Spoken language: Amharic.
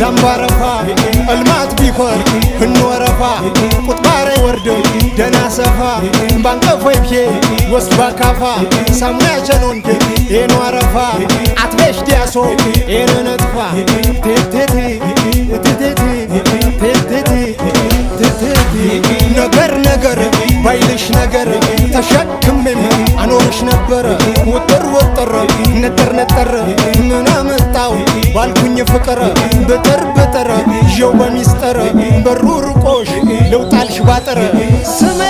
ዛምባረፋ እልማት ቢኮር እንወረፋ ቁጥባረ ወርዶ ደና ሰፋ ባንቀፎይብሄ ወስድ ባካፋ ሳሙያቸኖንድ ኤኖ አረፋ አትቤሽ ዲያሶ ኤኖ ነጥፋ ቴቴቴ ቴቴቴ ቴቴቴ ቴቴቴ ነገር ነገር ባይልሽ ነገር ተሸክሜም አኖርሽ ነበረ ውጥር ውጥር ነጥር ነጥር ምን አመጣው ባልኩኝ ፍቅር ብጥር ብጥር ይዤው በሚስጥር በሩ ርቆሽ ልውጣልሽ ባጥር ስሜ።